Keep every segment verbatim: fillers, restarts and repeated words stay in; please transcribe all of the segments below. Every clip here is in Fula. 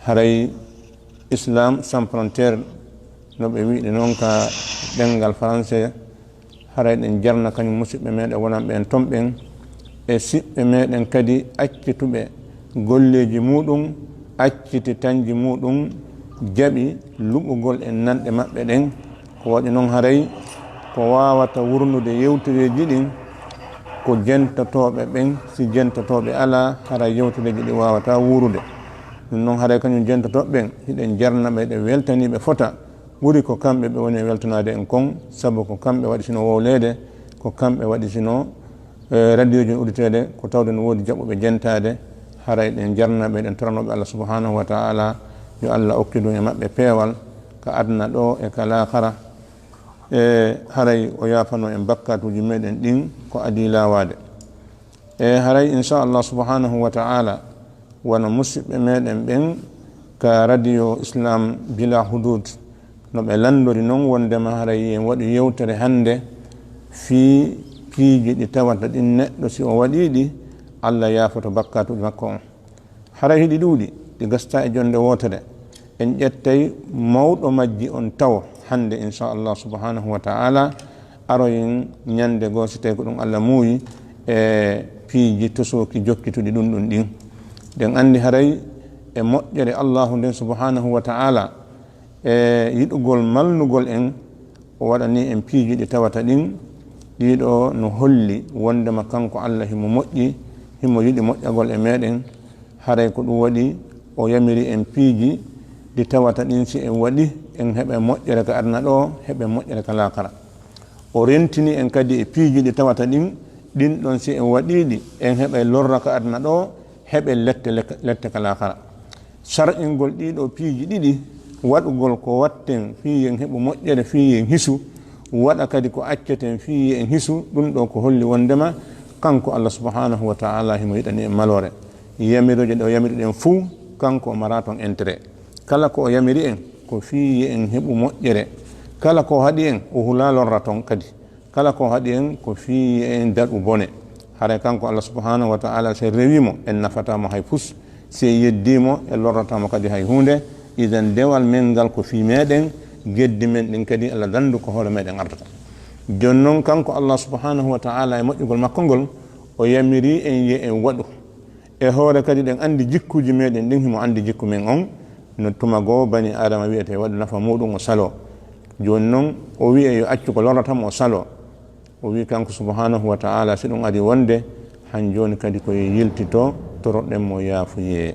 Haray Islam sans frontière, no ɓe wi'de noon ka ɗemngal français, haray ɗen jarna kañum musiɓɓe meeɗen wonanɓe en toon ɓen, e siɓɓe meeɗen kadi accituɓe golleeji muuɗum, acciti tañji muuɗum, jaɓi luɓugol e nanɗe maɓɓe ɗen. Ko waɗi noon haray ko waawata wurnude yewtereeji ɗin ko jentotooɓe ɓen, si jentotooɓe alaa, haray yewtereeji ɗin waawataa wuurude. Ɗum noon haray kañum jentotooɓe ɓen, hiɗen jarna ɓe, hiɗen weltanii ɓe fota, ɓuri ko kamɓe ɓe woni e weltanaade en kon, sabu ko kamɓe waɗi sino wowleede, ko kamɓe waɗi sino, e, radiyooji uditeede, ko tawde no woodi jaɓuɓe jentaade, haray ɗen jarna ɓe, ɗen torano ɓe Allah subhanahu wa ta'ala, yo Allah okkidu e maɓɓe peewal ka aduna ɗo e ka laakara. E haray o yaafano en bakkaatuuji meeɗen ɗin ko adii laawaade. E haray, inchallah subhanahu wa ta'ala, wano musiɓɓe meeɗen ɓen ka Radio Islam Bila Hudud, no ɓe lanndori noon, wonndema haray en waɗi yewtere hannde fii piiji ɗi tawata ɗin neɗɗo, si o waɗii ɗi, Allah yaafoto bakkaatuuji makko on. Haray hiɗi ɗuuɗi, ɗi gastaa e jonnde wootere. En ƴettay mawɗo majji on tawo hannde, inchallah subhanahu wa ta'ala, aroyen ñannde goo, si tawi ko ɗum Allah muuyi, e piiji tosooki jokkituɗi ɗum ɗum ɗin. Ɗen anndi haray e moƴƴere Allahu nden subhanahu wa ta'ala, e yiɗugol malnugol en, o waɗani en piiji ɗi tawata ɗin, ɗiɗo no holli wonndema kanko Allah himo moƴƴi, himo yiɗi moƴƴagol e meeɗen. Haray ko ɗum waɗi o yamiri en piiji ɗi tawata ɗin, si en waɗi, en heɓa moƴƴere ka aduna ɗo, heɓa moƴƴere ka laakara. O rentini en kadi e piiji ɗi tawata ɗin, ɗin ɗon si en waɗii ɗi, en heɓa lorra ka aduna ɗo, heɓa lette, lette ka laakara. Sar'ingol ɗiɗo piiji ɗiɗi, waɗugol ko watten fii yen heɓu moƴƴere, fii yen hisu, waɗa kadi ko acceten fii yen hisu, ɗum ɗo ko holli wonndema kanko Allah subhanahu wa ta'ala himo yiɗani en maloore. Yamirooje ɗe o yamiri ɗen fuu, kanko o maraa ton intérêt. Kala ko o yamiri en, ko fii yen heɓu moƴƴere. Kala ko o haɗi en, o hulaa lorra ton kadi. Kala ko haɗi en, ko fii en daɗu bone. Haray kanko Allah subhanahu wa ta'ala, si en rewii mo, en nafataa mo hay fus. Si en yeddii mo, en lorrataa mo kadi hay huunde. Idan dewal men ngal ko fii meeɗen, geddi men ɗin kadi Allah danndu ko hoore meeɗen ardata. Jooni non kanko Allah subhanahu wa ta'ala e moƴƴugol makko ngol, o yamiri en yo en waɗu. E hoore kadi ɗen anndi jikkuuji meeɗen ɗin, himo anndi jikku men on. No tuma goo bani Aadama wi'ete waɗu nafa muuɗum o saloo. Jooni non o wi'e yo accu ko lorrata mo o saloo. O wi'i kanko subhanahu wa ta'ala, si ɗum ari wonde, han jooni kadi ko yo yiltito, toroɗen mo yaafuyee.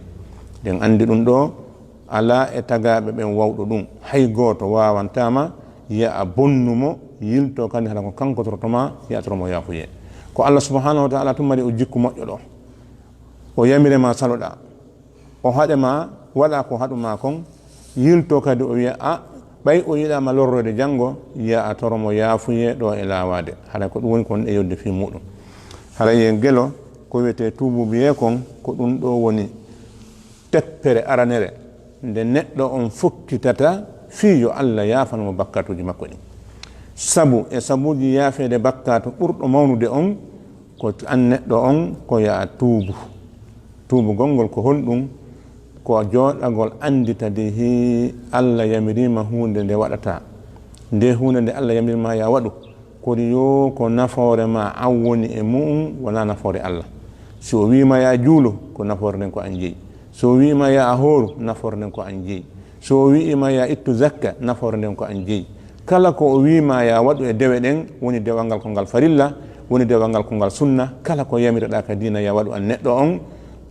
Ɗen anndi ɗum ɗo, alaa e tagaaɓe ɓen wawɗo ɗum. Hay gooto waawantaa ma, yo a bonnu mo, yilto kadi hara ko kanko toroto ma, yo a toro mo yaafuyee. Ko Allah subhanahu wa ta'ala tun mari o jikku moƴƴo ɗo. O yamire ma saloɗaa. O haɗe ma, waɗa ko haɗu ma kon, yilto kadi o wi'a, a, ɓay o yiɗaa ma lorroyde janngo, yo a toro mo yaafuyee ɗo e laawaade. Haray ko ɗum woni ko woni e yodde fii muuɗum. Haray yen gelo, ko wi'etee tuubuubuyee kon, ko ɗum ɗo woni teppere aranere, nde neɗɗo on fokkitata fii yo Allah yaafano mo bakkaatuuji makko ɗin. Sabu, e sabuuji yaafeede bakkaatu ɓurɗo mawnude on, ko an neɗɗo on, ko yo a tuubu. Tuubugol ngol ko honɗum? Ko jooɗagol annditade hi Allah yamiriima huunde nde waɗataa. Nde huunde nde Allah yamiriima yo a waɗu, kori yo ko nafoore ma an woni e mu'un, wonaa nafoore Allah. Si o wiima yo a juulu, ko nafoore nden ko an jeyi. Si o wiima yo a hooru, nafoore nden ko an jeyi. So o wi'ima yo a ittu zakka, nafoore nden ko an jeyi. Kala ko o wi'ima yo a waɗu e dewe ɗen, woni dewal ngal ko ngal farilla, woni dewal ngal ko ngal sunna, kala ko yamireɗaa ka diina yo a waɗu an neɗɗo on,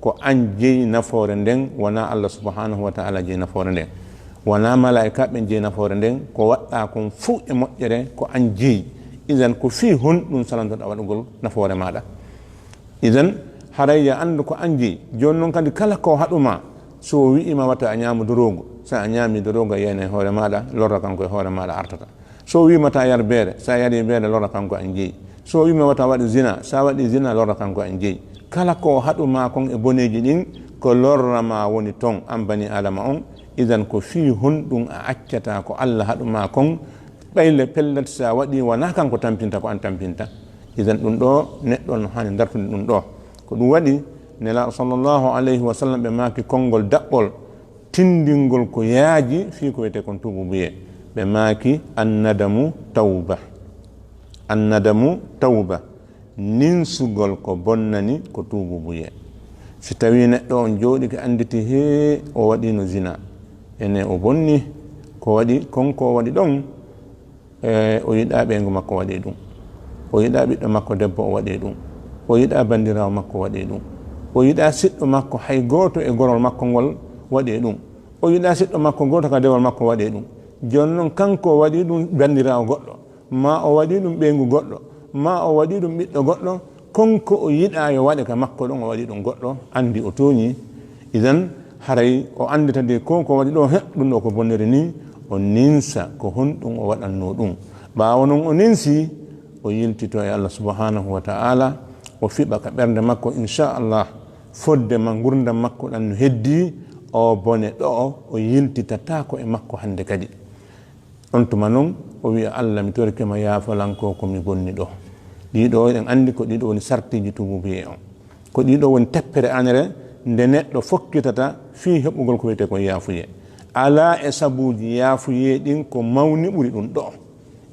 ko an jeyi nafoore nden, wonaa Allah subhanahu wa ta'ala jeyi nafoore nden. Wonaa malaa'ikaaɓe ɓen jeyi nafoore nden, ko waɗɗaa kon fuu e moƴƴere, ko an jeyi. Idan ko fii honɗum salantoɗaa waɗugol nafoore maaɗa? Idan, haray yo a anndu ko an jeyi. Jooni non kadi, kala ko haɗu ma, so o wi'ii ma wata a ñaamu doroogu, so a ñaamii doroogu, a yi'aani hoore maaɗa, lorra kanko e hoore maaɗa artata. So o wi'ii ma ta yar beere, so a yarii beere, lorra kanko an jeyi. So o wi'ii ma wata a waɗu zina, so a waɗii zina, lorra kanko an jeyi. Kala ko haɗu ma kon e boneeji ɗin, ko lorra ma woni ton, an banii Aadama on. Idan, ko fii honɗum a accata ko Alla haɗu ma kon, ɓay le pellet, so a waɗii, wonaa kanko tampinta, ko an tampinta. Idan ɗum ɗoo, neɗɗo no haani dartude ɗum ɗoo. Ko ɗum waɗi, Nelaaɗo sallallahu alayhi wa sallam, ɓe maaki konngol daɓɓol, tindingol ko yaaji fii ko wiyetee kon tuubuubuyee. Ɓe maaki, "Annadamu tawba." Annadamu tawba. Ninsugol ko bonnani ko tuubuubuyee. Si tawii neɗɗo on jooɗike annditi, hee, o waɗiino zina, ene o bonni, ko waɗi, kon ko o waɗi ɗon, e, o yiɗaa ɓeyngu makko waɗee ɗum, o yiɗaa ɓiɗɗo makko debbo o waɗee ɗum, o yiɗaa banndiraawo makko waɗee ɗum, o yiɗaa siɗɗo makko hay gooto e gorol makko ngol waɗee ɗum, o yiɗaa siɗɗo makko gooto ka dewol makko waɗee ɗum. Jooni non, kanko o waɗii ɗum banndiraawo goɗɗo, maa o waɗii ɗum ɓeyngu goɗɗo, maa o waɗii ɗum ɓiɗɗo goɗɗo, kon ko o yiɗaa yo waɗe ka makko ɗon, o waɗii ɗum goɗɗo, anndi o tooñii. Idan, haray o anndita de ko ko waɗi ɗo, he, ɗum ɗo ko bonnere ni, o ninsa ko honɗum o waɗannoo ɗum. Ɓaawo non o ninsi, o yiltito e Allah subhanahu wa ta'ala, o fiɓa ka ɓernde makko, inchallah, fodde ma ngurndan makko ɗan no heddii, o bone ɗo, o yiltitataako e makko hannde kadi. On tuma non, o wi'a, "Allah, mi torike ma, yaafolan ko ko mi bonni ɗo." Ɗii ɗo, eɗen anndi ko ɗii ɗo woni sartiiji tuubuubuyee on. Ko ɗii ɗo woni teppere anere nde neɗɗo fokkitata fii heɓugol ko wiyetee ko yaafuyee. Alaa e sabuuji yaafuyee ɗin ko mawni ɓuri ɗum ɗo.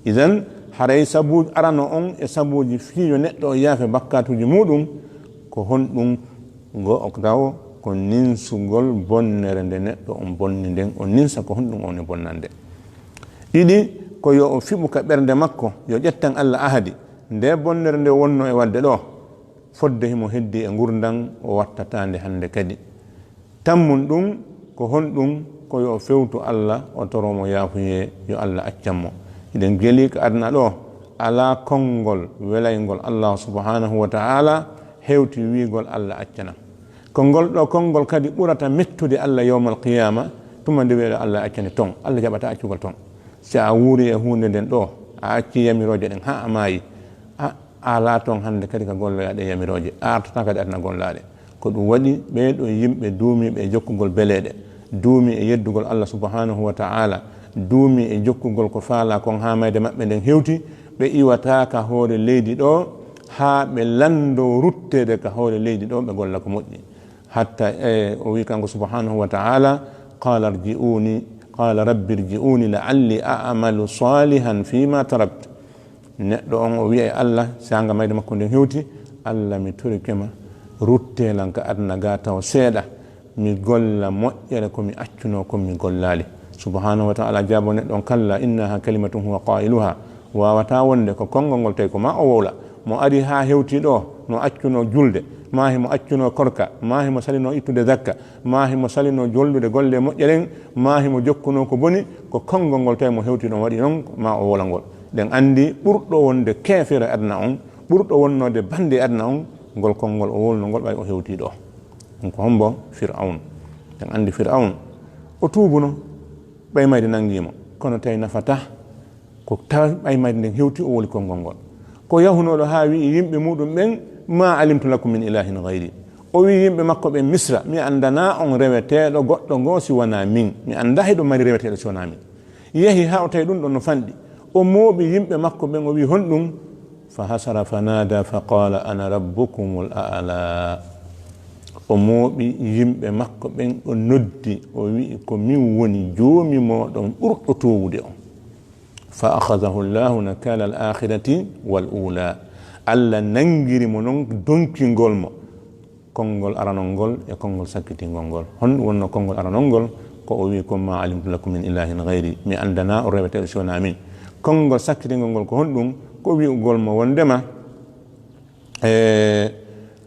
Idan, haray sabuuji arano on e sabuuji fii yo neɗɗo o yaafe bakkaatuuji muuɗum, ko honɗum? Go'o tawo ko ninsugol bonnere nde neɗɗo on bonni nden, o ninsa ko honɗum o woni bonnande. Ɗiɗi, ko yo o fiɓu ka ɓernde makko, yo ƴettan Allah ahadi, nde bonnere nde wonno e waɗde ɗo, fodde himo heddii e ngurndan, o wattataa nde hannde kadi. Tammun ɗum, ko honɗum? Ko yo o fewtu Allah, o toro mo yaafuyee, yo Allah accan mo. Hiɗen geli ka aduna ɗo, alaa konngol welayngol Allah subhanahu wa ta'ala hewti wi'ugol Allah accanan. Ko ngol ɗo konngol kadi ɓurata mettude Allah yawmal qiyaama, tuma nde wi'eɗo Allah accani ton, Allah jaɓata accugol ton. Si a wuuri e huunde nden ɗo, a acci yamirooje ɗen haa a maayi, a, a alaa ton hannde kadi ka golloyaade yamirooje, a artataa kadi aduna gollaade. Ko ɗum waɗi ɓee ɗo yimɓe duumiiɓe e jokkugol beleeɗe, duumii e yeddugol Allah subhanahu wa ta'ala, duumii e jokkugol ko faalaa kon haa mayde maɓɓe nden hewti, ɓe iwataa ka hoore leydi ɗo, haa ɓe lanndoo rutteede ka hoore leydi ɗo, ɓe golla ko moƴƴi. Hatta, e, o wi'i kanko subhanahu wa ta'ala, "Qala irji'uni, qala rabbi irji'uni la'alli a'malu salihan fima tarakt." Neɗɗo on o wi'a e Allah, saanga mayde makko nden hewti, "Allah, mi torike ma, ruttee lan ka aduna ga taw seeɗa, mi golla moƴƴere ko mi accunoo kon mi gollaali." Subhanahu wa ta'ala jaabo neɗɗo on, "Kalla innaha kalimatun huwa qailuha." Waawataa wonde ko konngol ngol tawi ko maa o wowla. Mo ari haa hewti ɗo, no accunoo julde, maa himo accunoo korka, maa himo salinoo ittude zakka, maa himo salinoo jollude golle moƴƴe ɗen, maa himo jokkunoo ko boni, ko konngol ngol tawi mo hewti ɗon waɗi non, maa o wowla ngol. Ɗen anndi ɓurɗo wonde keefeero e aduna on, ɓurɗo wonnoode bannde e aduna on, ngol konngol o wowluno ngol ɓay o hewti ɗo. Ɗum ko hombo? Fir'awn. Ɗen anndi Fir'awn, o tuubuno, ɓay mayde nanngi mo, kono tawi nafataa. Ko tawi ɓay mayde nden hewti o wowli konngol ngol. Ko yahunooɗo haa wi'i yimɓe muuɗum ɓen, "Ma alimtu lakum min ilahin gayri." O wi'i yimɓe makko ɓen Misra, "Mi anndanaa on reweteeɗo goɗɗo goo si wanaa min. Mi anndaa hiɗo mari reweteeɗo si wanaa min." Yahi haa o tawi ɗum ɗon no fanɗi. O mooɓi yimɓe makko ɓen, o wi'i, "Honɗum?" Fa hasara fa naada fa qaala, "Ana rabbukumul a'la." O mooɓi yimɓe makko ɓen, o noddi, o wi'i, "Ko min woni joomi mooɗon ɓurɗo toowude on." Fa akhadahu Allahu nakala al-akhirati wal ula. Allah nangiri mo non donkingol mo konngol aranol ngol e konngol sakkitingol ngol. Honɗum wonno konngol aranol ngol? Ko o wi'i kon, "Ma alimtu lakum min ilahin gayri." Mi anndanaa on reweteeɗo si wonaa min. Konngol sakkitingol ngol ko honɗum? Ko wi'ugol mo wondema, e,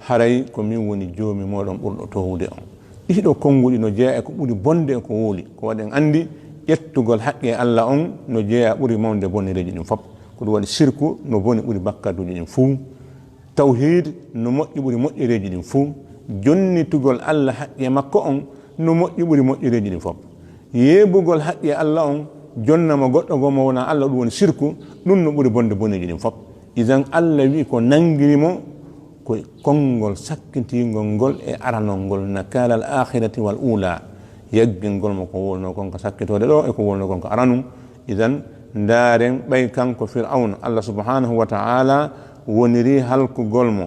"Haray ko min woni joomi mooɗon ɓurɗo toowude on." Ɗiɗo konnguɗi no jeyaa e ko ɓuri bonde e ko wowli. Ko waɗen anndi, ƴettugol haqqe Allah on no jeyaa ɓuri mawnde bonnereeji ɗin fop. Ko ɗum waɗi sirku no boni ɓuri bakkaatuuji ɗin fuu. Tawhiid no moƴƴi ɓuri moƴƴereeji ɗin fuu. Jonnitugol Allah haqqe makko on no moƴƴi ɓuri moƴƴereeji ɗin fop. Yeebugol haqqe Allah on, jonna mo goɗɗo goo mo wonaa Allah, ɗum woni sirku, ɗum no ɓuri bonde boneeji ɗin fop. Idan Allah wi'i ko nangiri mo ko konngol sakkitingol ngol e aranol ngol, nakala al-akhirati wal ula, yaggingol mo ko wowlunoo kon ka sakkitoode ɗo e ko wowlunoo kon ka aranun. Idan ndaaren ɓay kanko Fir'awna, Allah subhanahu wa ta'ala woniri halkugol mo.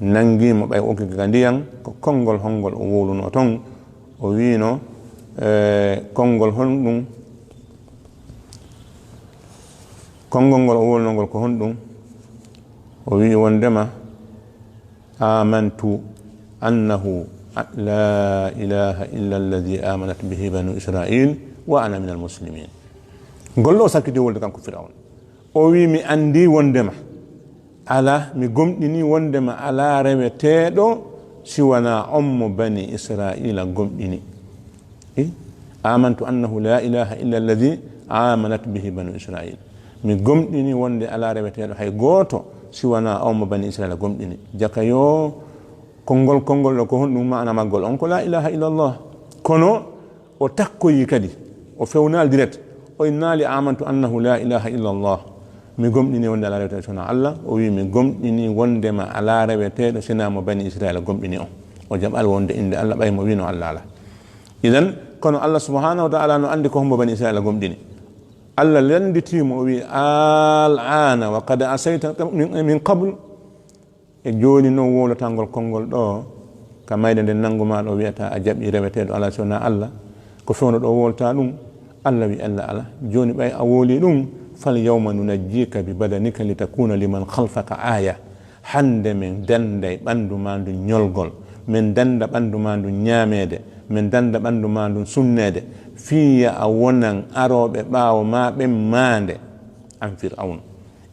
Nangii mo ɓay o ukkike ka ndiyan, ko konngol honngol o wowlunoo ton? O wiino, e, konngol honɗum? Konngol ngol o wolnongol ko honɗum? O wii wondema, "Amantu annahu la ilaha illa alladhi amanat bihi banu Israil wa ana minal muslimin." Ngol ɗo o sakkiti wolde kanko Firawna. O wii, "Mi anndi wondema alaa, mi gomɗini wondema alaa reweteeɗo si wanaa on mo Bani Israila gomɗini." I? "Amantu annahu la ilaha illa alladhi amanat bihi banu Israil." Mi gomɗini wonde alaa reweteeɗo hay gooto si wanaa on mo Bani Israila gomɗini. Jaka yo konngol, konngol ɗo ko honɗum maana maggol on? Ko la ilaha illallah. Kono o takkoyi kadi, o fewnaali direct, o innaali, "Amantu annahu la ilaha illa Allah." Mi gomɗini wonde alaa reweteeɗo sinaa Allah. O wii, "Mi gomɗini wondema alaa reweteeɗo sinaa mo Bani Israila gomɗini on." O jaɓal wonde innde Allah, ɓay mo wiino Allah alaa. Idan, kono Allah subhanahu wa ta'ala no anndi ko hombo Bani Israila gomɗini. Allah lannditiimo, o wii, "Al-ana wa qad asayta min, min qabl." E jooni non wowlata ngol konngol ɗo, ka mayde nden nanngu ma ɗo wiyata a jaɓi reweteeɗo alaa si wonaa Allah. Ko fewndo ɗo wowlata ɗum, Allah wi Allah alaa. Jooni ɓay a wowli ɗum, "Fal yawma nunajjika bi badanika li takuna liman khalfaka aya." Hannde min dannday ɓanndu ma ndu ñolgol, min dannda ɓanndu ma ndu ñaameede, min dannda ɓanndu ma ndu sunneede, fiya a wonan arooɓe ɓaawo ma ɓen maande, an Fir'awna.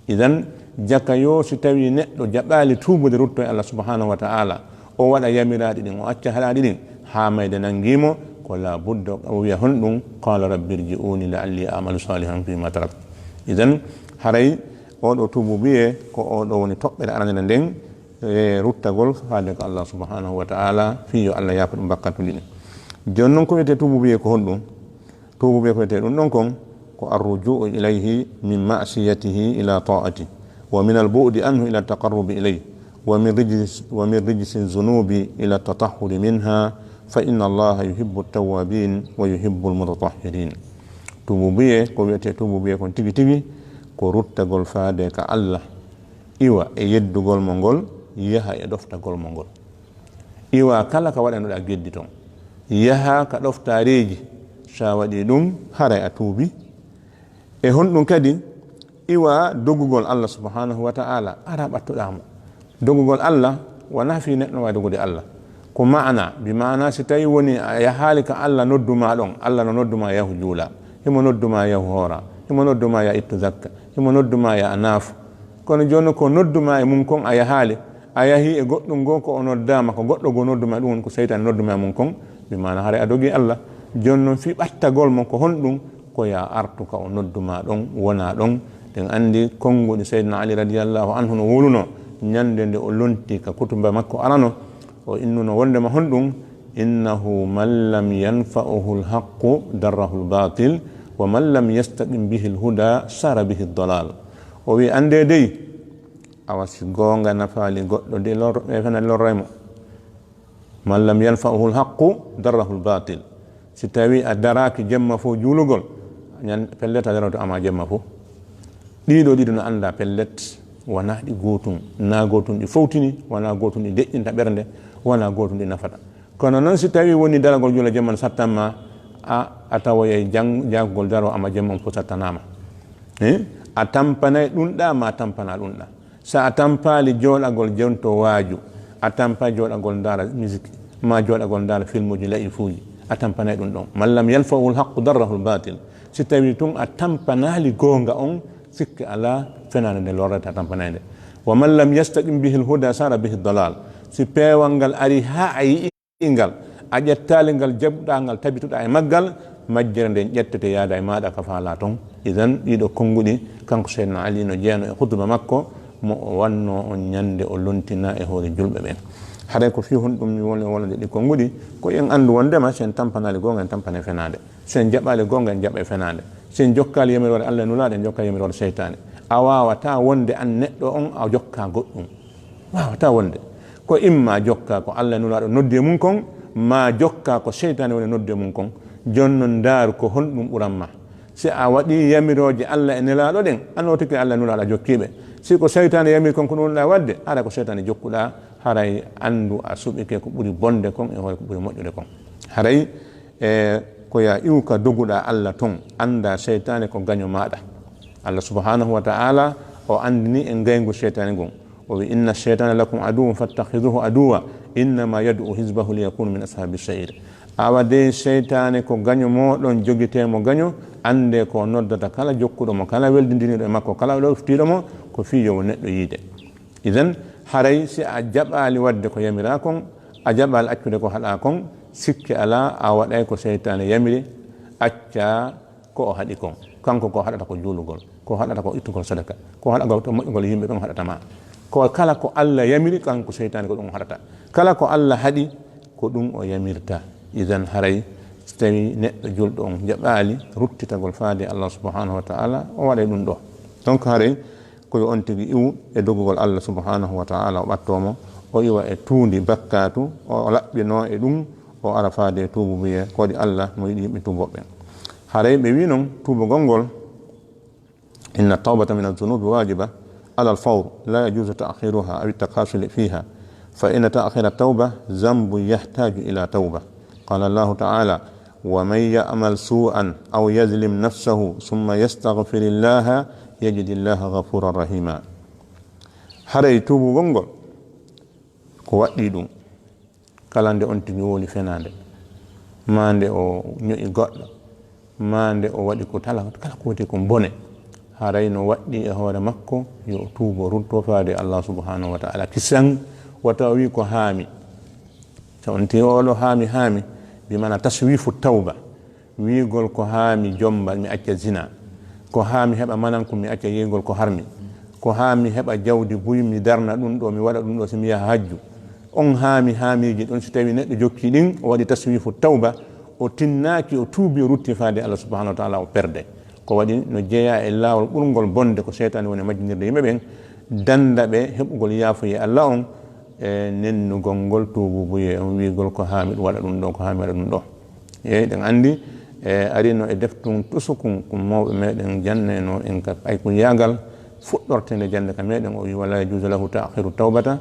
Idan, jaka yo si tawi neɗɗo jaɓaali tuubude rutto e Allah subhanahu wa ta'ala, o waɗa yamiraaɗi ɗin, o acca haɗaaɗi ɗin, haa mayde nangii mo, ko la budda o wiya honɗum, "Qala rabbi irji'uni la'alli a'malu salihan fima taraktu." Idan, haray oɗo tuubuubiyee ko oɗo woni toɓɓere aranere nden, e ruttagol faade ko Allah subhanahu wa ta'ala, fii yo Allah yaafo ɗum bakkatuuji ɗin. Jooni non ko wiyetee tuubuubiyee ko honɗum? Tuubuubiyee ko wiyetee ɗum ɗon kon ko arruju'u ilayhi min ma'siyatihi ila ta'ati, wa min al-bu'di anhu ila taqarrubi ilayhi, wa min rijs-, wa min rijsi zunubi ila tatahhuri minha, fa inna Allaha yuhibbu tawwabin wa yuhibbu al-mutatahhirin. Tuubuubiyee ko wiyetee tuubuubiyee kon tigi tigi ko ruttagol faade ka Allah, iwa e yeddugol mo ngol, yaha e ɗoftagol mo ngol. Iwa kala ka waɗanoɗaa geddi ton, yaha ka ɗoftaareeji. Sa waɗi ɗum, haray a tuubi. E honɗum kadi? Iwa dogugol Allah subhanahu wa ta'ala, ara ɓattoɗaa mo. Dogugol Allah wonaa fii neɗɗo no waawi dogude Allah. Ko maana, bi maana si tawi woni a yahaali ka Allah noddu ma ɗon, Allah no noddu ma yahu juula, himo noddu ma yahu hoora, himo noddu ma ya ittu zakka, himo noddu ma ya a naafu. Kono jooni ko noddu ma e mun kon a yahaali, a yahi e goɗɗum goo ko o noddaama, ko goɗɗo goo noddu ma, ɗum woni ko seytaane noddu ma e mun kon, bi maana haray a dogi Allah. Jooni non fii ɓattagol mo ko honɗum? Ko ya artu ka o noddu ma ɗon, wona ɗon. Ɗen anndi konnguɗi Seydina Ali radiyallahu anhu no wowluno ñande nde o lonti ka kutuba makko arano, o innuno wondema honɗum? "Innahu man lam yanfa'uhu al-haqqu darrahu al-batil, wa man lam yastaqim bihi al-huda sara bihi ad-dalal." O wi, "Annde dey, awa si goonga nafaali goɗɗo de lor-, e fena lorray mo. Man lam yanfa'uhu al-haqqu darrahu al-batil." Si tawi a daraaki jemma fof juulugol, ñan-, pellet a daroto ama jemma fof. Ɗiɗo, ɗiɗo no annda pellet, wonaa ɗi gootum, na gootum ɗi fowtini, wonaa gootum ɗi deƴƴinta ɓernde, wonaa gootum ɗi nafata. Kono non si tawi woni daragol juula jemma no sattanma, a, a tawoyay jang-, jaagugol daro ama jemma on fof sattanaama. Eh? A tampanay ɗum ɗa, ma tampana ɗum ɗa. Sa a tampaali jooɗagol jonto waaju, a tampa jooɗagol ndaara musique, ma jooɗagol ndaara filmuuji la'ifuuji, a tampanay ɗum ɗon. "Man lam yanfa'uhu al-haqqu darrahu al-batil." Si tawi tun a tampanaali goonga on, sikke alaa fenaande nde lorrata a tampanay nde. "Wa man lam yastaqim bihi al-huda sara bihi ad-dalal." Si peewal ngal ari haa a yi'i ngal, a ƴettaali ngal jaɓuɗaa ngal, tabituɗaa e maggal, majjere nden ƴettete yaada e maaɗa ka faalaa ton. Idan, ɗiɗo konnguɗi, kanko Seydina Ali no jeeno e hutuba makko, mo o wanno on ñande o lontina e hoore julɓe ɓen. Haray ko fii honɗum mi woni wolde ɗi konnguɗi, ko en anndu wondema si en tampanaali goonga, en tampanay fenaande. Si en jaɓaali goonga, en jaɓay fenaande. Si en jokkaali yamiroore Allah e Nulaaɗo, en jokka yamiroore seytaane. A waawataa wonde an neɗɗo on a jokka goɗɗum. Waawataa wonde. Ko imma jokka ko Allah e Nulaaɗo noddi e mun kon, ma jokka ko seytaane woni noddi e mun kon. Jooni non ndaaru ko honɗum ɓuran ma. Si a waɗi yamirooje Allah e Nelaaɗo ɗen, a nootike Allah e Nulaaɗo a jokkiiɓe. Si ko seytaane yamiri kon ko ɗum wonɗaa waɗde, hara ko seytaane jokkuɗaa, haray anndu a suɓike ko ɓuri bonde kon e hoore ko ɓuri moƴƴude kon. Haray e ko ya iwka doguɗa Allah ton, annda seytaane ko gaño maɗa. Allah subhanahu wa ta'ala o anndini en gayngu seytaane ngon. O wi, "Inna shaytana lakum aduwwun fattakhiduhu aduwwa, innama yad'u hizbahu liyakunu min ashabi sa'ir." Awa de seytaane ko gaño moɗon, jogite mo gaño, annde ko noddata kala jokkuɗo mo, kala weldindiniɗo e makko, kala ɗoftiɗo mo, ko fii yo neɗɗo yiide. Idan, haray si a jaɓaali waɗde ko yamiraa kon, a jaɓaali accude ko haɗaa kon, sikke alaa, a waɗay ko seytaane yamiri, accaa ko o haɗi kon. Kanko ko haɗata ko juulugol, ko haɗata ko ittugol sadaka, ko haɗata ko moƴƴugol yimɓe ɓen haɗata ma. Ko kala ko Allah yamiri, kanko seytaane ko ɗum o haɗata. Kala ko Allah haɗi, ko ɗum o yamirta. Idan haray, so tawi neɗɗo julɗo on jaɓaali ruttitagol faade Allah subhanahu wa ta'ala, o waɗay ɗum ɗo. Donc haray, ko yo on tigi iwu e dogugol Allah subhanahu wa ta'ala, o ɓatto mo, o iwa e tuundi bakkaatu, o laɓɓinoo e ɗum, o ara faade e tuubu mbiye, ko waɗi Allah no yiɗi yimɓe tuubooɓe ɓen. Haray ɓe wi non, tuubugol ngol, "Inna tawbata min adh-dhunubi wajiba ala al-fawr, la yajuzu ta'khiruha aw at-takasuli fiha, fa inna ta'khira at-tawba dhanbun yahtaju ila tawba." Qala Allahu ta'ala, "Wa man ya'mal su'an aw yazlim nafsahu thumma yastaghfirillaha yajidillaha ghafuran rahima." Haray tuubugol ngol ko waɗɗii ɗum. Kala nde on tigi wowli fenaande, maa nde o ño'i goɗɗo, maa nde o waɗi ko tala, kala ko woni ko bone, haray no waɗɗii e hoore makko yo o tuubo, rutto faade Allah subhanahu wa ta'ala. Kisan wata o wi ko haami. So on ti oɗo haami, haami, bi maana taswifu tawba. Wiigol ko haami jomba, mi acca zina. Ko haami heɓa mananku, mi acca yeygol ko harmi. Ko haami heɓa jawdi buy, mi darna ɗum ɗo, mi waɗa ɗum ɗo, si mi yaha hajju. On haami, haamiiji ɗon, si tawi neɗɗo jokki ɗin, o waɗi taswifu tawba, o tinnaaki, o tuubi, o rutti faade Allah subhanahu wa ta'ala, o perde. Ko waɗi no jeyaa e laawol ɓurngol bonde ko seytaane woni majjinirde yimɓe ɓen, danda ɓe heɓugol yaafuye Allah on, e nennugol ngol tuubu buye on, wiigol ko haami ɗum waɗa ɗum ɗo, ko haami waɗa ɗum ɗo. Eyi, ɗen anndi, e, arino e deftun tusukun, ko mawɓe meɗen jannayno en ka paykun yaagal fuɗɗortende jannde ka meɗen, o wi, "Wala yajuzu lahu ta'khiru tawbata,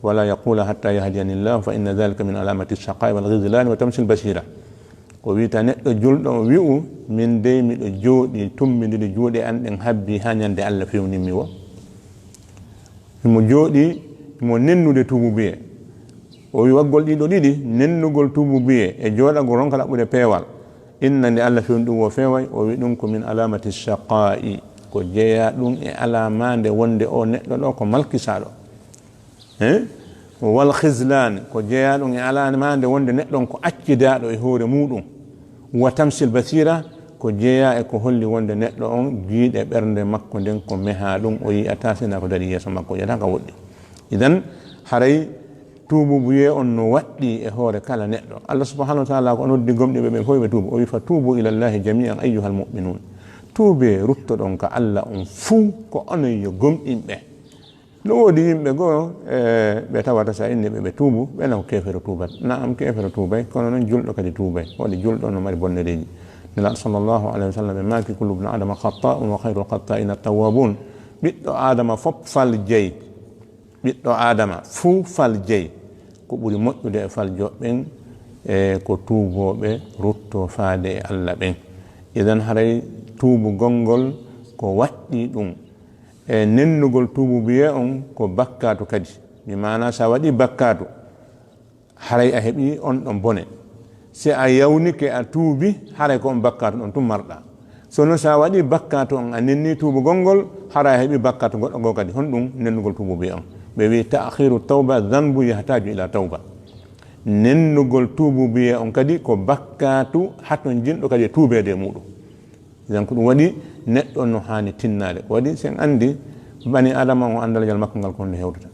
wala yaqula hatta yahdiyani Allah, fa inna dhalika min alamati shaqai wal ghizlani wa tamsil basira." O wita neɗɗo julɗo o wi'u, "Min dey miɗo jooɗi, tummindiri juuɗe an ɗen habbi ha ñande Allah fewnimmi wo." Himo jooɗi, himo nennude tuubu biye. O wi waggol ɗiɗo ɗiɗi, nennugol tuubu biye e jooɗagol ronka ɗaɓɓude peewal. Inna nde Allah fewni ɗum wo feeway, o wi ɗum ko min alamati shaqa'i. Ko jeyaa ɗum e alamande wonde o neɗɗo ɗo ko malkisaaɗo. Eh? Wal khizlan, ko jeyaa ɗum e alamande wonde neɗɗo on ko accidaaɗo e hoore muɗum. Wa tamsil basira, ko jeyaa e ko holli wonde neɗɗo on jiiɗe ɓernde makko nden ko mehaa ɗum, o yi'ataa sina ko darii yeeso makko, o yi'ataa ka woɗɗi. Idan, haray tuubu buyee on no waɗɗii e hoore kala neɗɗo. Allah subhanahu wa ta'ala ko o noddi gomɗinɓe ɓen fof ɓe tuubu. O wi, "Fa tuubu ila Allahi jami'an ayyuhal mu'minun." Tuubee, ruttoɗon ka Allah on fuu ko onon yo gomɗinɓe. No woodi yimɓe goo, e, ɓe tawata sa inni ɓe, ɓe tuubu, ɓe na ko keefero tuubat. Na'am, keefero tuubay, kono noon julɗo kadi tuubay. Waɗi julɗo no mari bonnereeji. Nelaaɗo sallallahu alayhi wa sallam ɓe maaki, "Kullu ibn Adama khatta'un wa khayrul khatta'ina tawwabun." Ɓiɗɗo Adama fof faljay. Ɓiɗɗo Adama fuu faljay. Ko ɓuri moƴƴude e faljooɓe ɓen, e ko tuubooɓe ruttoo faade e Allah ɓen. Idan haray tuubugol ngol ko waɗɗii ɗum. E nennugol tuubu biyee on ko bakkaatu kadi. Bi maana, so a waɗii bakkaatu, haray a heɓii on ɗon bone. Si a yawnike, a tuubi, haray ko on bakkaatu ɗon tun marɗaa. So non, so a waɗii bakkaatu on, a nennii tuubugol ngol, haray a heɓii bakkaatu goɗɗo goo kadi. Honɗum nennugol tuubu biyee on? Ɓe wi'i, "Ta'khiru tawba dhanbu yahtaju ila tawba." Nennugol tuubu biyee on kadi ko bakkaatu hatonjinɗo kadi e tuubeede e muɗum. Idan ko ɗum waɗi neɗɗo no haani tinnaade. Ko waɗi, si en anndi bani Adama on, anndalajal makko ngal ko honde hewtata.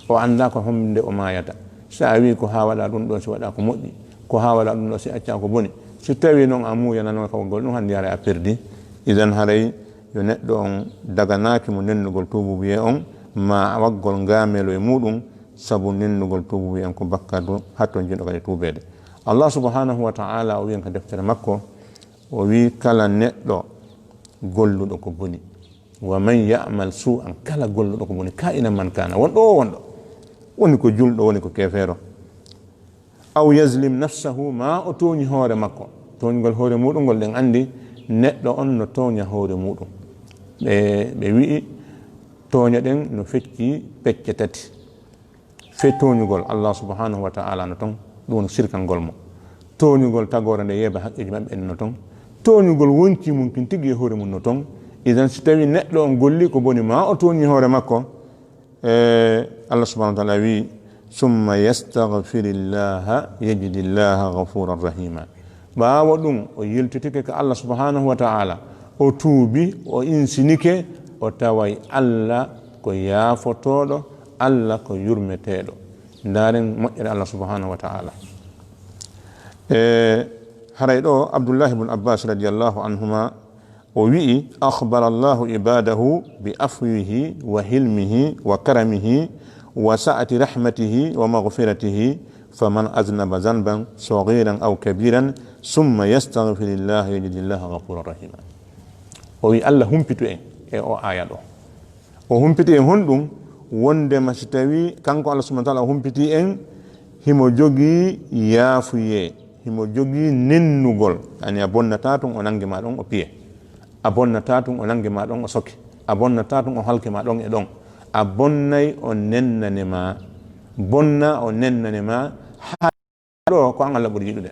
O anndaa ko honde o maayata. So a wii ko haa waɗa ɗum ɗo, si waɗa ko moƴƴi, ko haa waɗa ɗum ɗo, si acca ko boni. Si tawi noon a muuyanano ka waggol ɗum, hannde haray a perdi. Idan haray yo neɗɗo on daganaaki mo nennugol tuubu biyee on, ma a waggol ngaamelo e muɗum, sabu nennugol tuubu biyee on ko bakkaatu hatonjinɗo kadi tuubeede. Allah subhanahu wa ta'ala o wi'en ka deftere makko, o wi, "Kala neɗɗo golluɗo ko boni, wa man ya'mal su'an, kala golluɗo ko boni, ka'inan man kana, wonɗo o wonɗo, woni ko julɗo, woni ko keefeero, Aw yazlim nafsahu, ma o tooñi hoore makko. Tooñgol hoore muɗum ngol, ɗen anndi neɗɗo on no tooña hoore muɗum. Ɓe, ɓe wi'i tooña ɗen no fecci pecce tati. Fe tooñugol Allah subhanahu wa ta'ala no ton, ɗum no sirkangol mo. Tooñugol tagoore nde yeeba haqqeeji maɓɓe en no ton. Tooñugol wonci mum kin tigi e hoore mum no ton. Idan si tawi neɗɗo on golli ko boni, ma o tooñi hoore makko, e Allah subhanahu wa ta'ala wi, "Summa yastaghfirillaha yajidillaha ghafuran rahima." Ɓaawo ɗum o yiltitike ka Allah subhanahu wa ta'ala, o tuubi, o insinike, o taway Allah ko yaafotooɗo, Allah ko yurmeteeɗo. Ndaaren moƴƴere Allah subhanahu wa ta'ala. E haray ɗo Abdullahi ibn Abbas radiyallahu anhuma o wi'i, "Akhbara Allahu ibadahu bi afwihi wa hilmihi wa karamihi wa sa'ati rahmatihi wa maghfiratihi, faman aznaba zanban saghiran aw kabiran, summa yastaghfirillaha yajidillaha ghafuran rahima." O wi'i Allah humpitu en e o aya ɗo. O humpiti en honɗum? Wondema si tawi kanko Allah subhanahu wa ta'ala o humpiti en, himo jogii yaafuyee, himo jogii nennugol. Ani a bonnata tun o nangi ma ɗon o piye. A bonnata tun o nangi ma ɗon o soke. A bonnata tun o halke ma ɗon e ɗon. A bonnay o nennane ma. Bonna o nennane ma. Ɗo ko an Allah ɓuri yiɗude.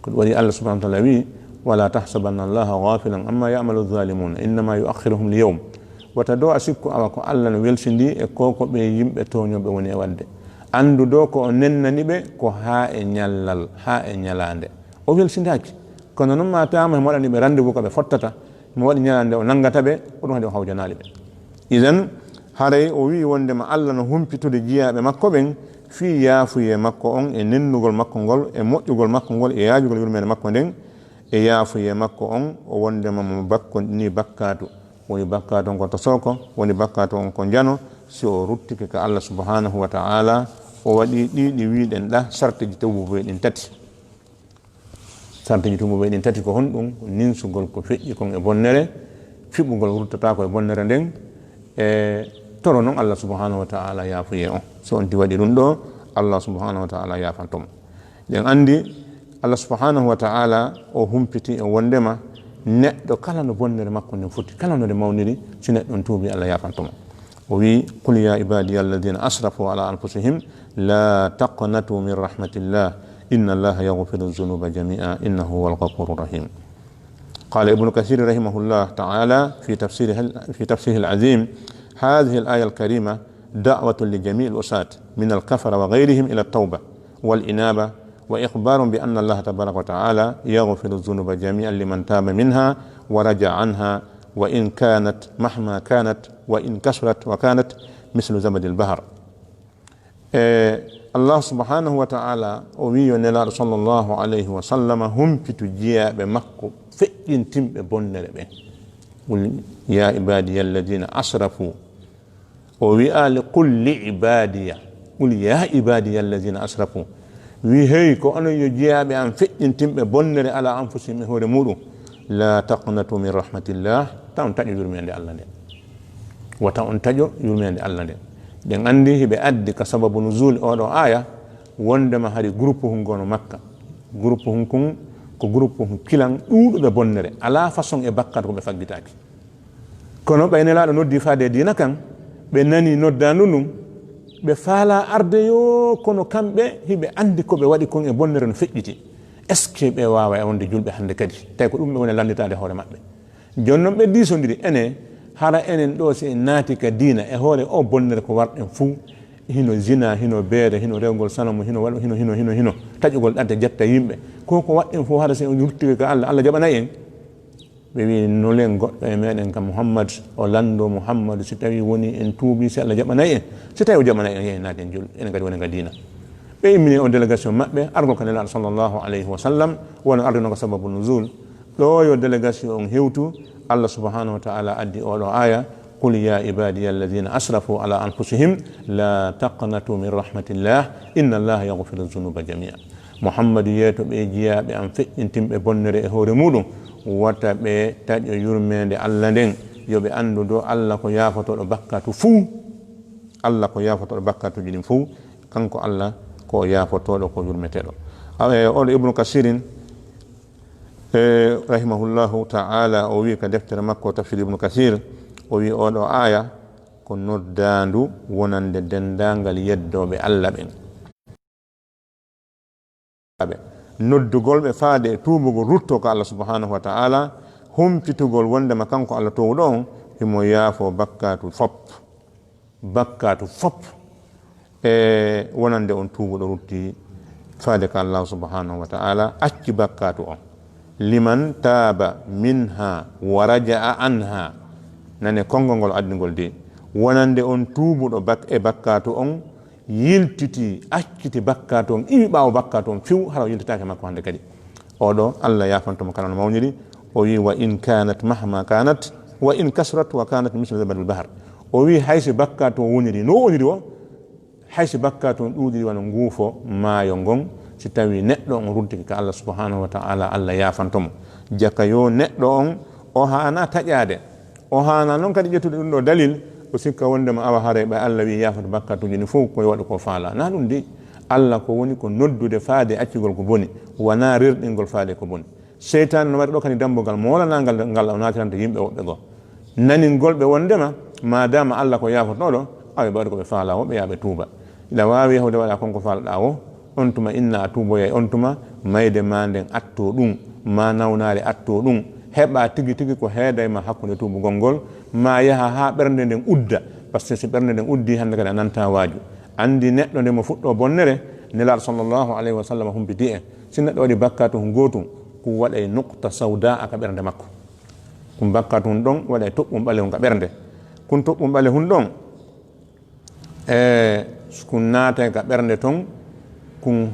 Ko ɗum waɗi Allah subhanahu wa ta'ala wi, "Wala tahsabanna Allaha ghafilan amma ya'malu zalimuna, innama yu'akhiruhum li yawm." Wata do a sikku awa ko Allah no welsindi e ko ko ɓe yimɓe tooñooɓe woni e waɗde. Anndu do ko o nennani ɓe ko haa e ñallal, haa e ñalaande. O welsindaaki. Kono noon ma taama himo waɗani ɓe rendez-vous ka ɓe fottata, himo waɗi ñalaande o nanngata ɓe, ko ɗum waɗi o hawjanaali ɓe. Idan, haray o wi'i wondema Allah no humpitude jiyaaɓe makko ɓen fii yaafuyee makko on e nennugol makko ngol e moƴƴugol makko ngol e yaajugol yurmeende makko nden e yaafuyee makko on, o wondema mo bakkoni bakkaatu. Woni bakkaatu on ko tosooko, woni bakkaatu on ko njano, si o ruttike ka Allah subhanahu wa ta'ala, o waɗi ɗi ɗi wi'ɗen ɗa sarteeji tawbubuye ɗin tati. Sarteeji tawbubuye ɗin tati ko honɗum? Ko ninsugol ko feƴƴi kon e bonnere, fiɓugol ruttata ko e bonnere nden, e toro non Allah subhanahu wa ta'ala yaafuyee on. So on ti waɗi ɗum ɗo, Allah subhanahu wa ta'ala yaafanto mo. Ɗen anndi Allah subhanahu wa ta'ala o humpiti e wondema neɗɗo kala no bonnere makko nden foti, kala no nde mawniri, si neɗɗo on tuubi, Allah yaafanto mo. O wi, "Qul ya ibadiya alladhina asrafu ala anfusihim la taqnatu min rahmatillah, inna Allaha yaghfiru dhunuba jami'a, innahu huwal ghafurur rahim." قال ابن كثير رحمه الله تعالى في تفسيره، في تفسيره العظيم: هذه الآية الكريمة دعوة لجميع العصاة من الكفرة وغيرهم إلى التوبة والإنابة، وإخبار بأن الله تبارك وتعالى يغفر الذنوب جميعا لمن تاب منها ورجع عنها، وإن كانت مهما كانت، وإن كثرت وكانت مثل زبد البحر. E Allah subhanahu wa ta'ala o wi yo Nelaaɗo sallallahu alayhi wa sallam humpitu jiyaaɓe makko feƴƴintinɓe bonnere ɓen. Qul ya ibadiya alladhina asrafu. O wi'aali, "Qul li ibadiya." Qul ya ibadiya alladhina asrafu. Wi, "Hey, ko onon yo jiyaaɓe an feƴƴintinɓe bonnere ala anfusihim e hoore muɗum. La taqnatu min rahmatillah." Ta on taƴo yurmeende Allah nde. Wata on taƴo yurmeende Allah nde. Ɗen anndi hiɓe addi ka sababu nuzul oɗo aya, wondema hari groupe hun gono Makka. Groupe hun kun ko groupe hun kilan ɗuuɗuɓe bonnere. Ala façon e bakkat ko ɓe faggitaaki. Kono ɓay Nelaaɗo noddi faade e diina kan, ɓe nani noddaandu ndun, ɓe faalaa arde yo, kono kamɓe hiɓe anndi ko ɓe waɗi kon e bonnere no feƴƴiti. Est-ce que ɓe waawa e wonde julɓe hannde kadi? Tawi ko ɗum ɓe woni lannditaade hoore maɓɓe. Jooni non ɓe diisondiri, ene, hara enen ɗo si en naati ka diina e hoore o bonnere ko warɗen fuu, hino zina, hino beere, hino rewgol sanamu, hino waɗ-, hino, hino, hino, hino, taƴugol ɗante jetta yimɓe. Ko ko waɗɗen fuu hara si en ruttike ka Allah, Allah jaɓanay en? Ɓe wi'i, "Nulen goɗɗo e meɗen ka Muhammad, o lanndo Muhammad, si tawi woni en tuubi, si Allah jaɓanay en. Si tawi o jaɓanay en, yahen naaten jul, enen kadi wonen ka diina." Ɓe immini on délégation maɓɓe, argol ka Nelaaɗo sallallahu alayhi wa sallam, wano arduno ko sababu nuzul. Ɗo yo délégation on hewtu, Allah subhanahu wa ta'ala addi oɗo aya, "Qul ya ibadiya alladhina asrafu ala anfusihim, la taqnatu min rahmatillah, inna Allaha yaghfiru dhunuba jami'a." Muhammadu yeeto ɓe jiyaaɓe am feƴƴintinɓe bonnere e hoore muɗum, wota ɓe taƴo yurmeende Allah nden. Yo ɓe anndu do Allah ko yaafotooɗo bakkatu fuu. Allah ko yaafotooɗo bakkatuuji ɗin fuu. Kanko Allah Ko yaafotooɗo, ko yurmeteeɗo. Awa, e, oɗo Ibnu Kasirin, e, rahimahullahu ta'ala, o wi ka deftere makko Tafsir Ibnu Kasir, o wi oɗo aaya ko noddaandu wonande denndaangal yeddooɓe Allah ɓen. Noddugol ɓe faade e tuubugol rutto ka Allah subhanahu wa ta'ala, humpitugol wondema kanko Allah toowuɗo on, himo yaafo bakkaatu fop. Bakkaatu fop. E wonande on tuubuɗo rutti faade ka Allah subhanahu wa ta'ala, acci bakkaatu on. Liman taaba minha wa raja'a anha. Nane konngol ngol addingol de. Wonande on tuubuɗo bak-, e bakkaatu on, yiltiti, acciti bakkaatu on, iwi ɓaawo bakkaatu on, fiw hara o yiltitaake makko hannde kadi. Oɗo, Allah yaafanto mo kala no mawniri. O wi, "Wa in kanat mahma kanat, wa in kasrat wa kanat mislu zabadil bahar." O wi, "Hay si bakkaatu on woniri, no o woniri o, hay si bakkaatu on ɗuuɗiri wano nguufo maayo ngon, si tawi neɗɗo on ruttike ka Allah subhanahu wa ta'ala, Allah yaafanto mo." Jaka yo neɗɗo on, o haana taƴaade. O haana non kadi ƴettude ɗum ɗo dalil, o sikka wondema awa haray ɓay Allah wi yaafoto bakkatuuji ɗin fow, ko yo waɗu ko faala. Na ɗum de. Allah ko woni ko noddude faade accugol ko boni, wona rerɗingol faade ko boni. Seytaane no waɗi ɗo kadi dambugal moolanangal ngal o naatiranta yimɓe woɓɓe goo. Naningol ɓe wondema, ma dama Allah ko yaafotooɗo, awa ɓe waɗi ko ɓe faala, woɓɓe yaa ɓe tuuba. Ina waawi yahude waɗa kon ko faalaɗaa woo, on tuma inna a tuuboyay, on tuma mayde ma nden atto ɗum, ma nawnaare atto ɗum, heɓa tigi tigi ko heeday ma hakkunde tuubugol ngol, ma yaha haa ɓernde nden udda, par ce que si ɓernde nden uddi hannde kadi a nanta waaju. Anndi neɗɗo nde mo fuɗɗo bonnere, Nelaaɗo sallallahu alayhi wa sallam humpiti en, si neɗɗo waɗi bakkaatu hun gootum, kun waɗay nuqta sawda a ka ɓernde makko. Kun bakkaatu hun ɗon waɗay toɓɓum ɓalehun ka ɓernde. Kun toɓɓum ɓalehun ɗon, e kun naatay ka ɓernde ton, kun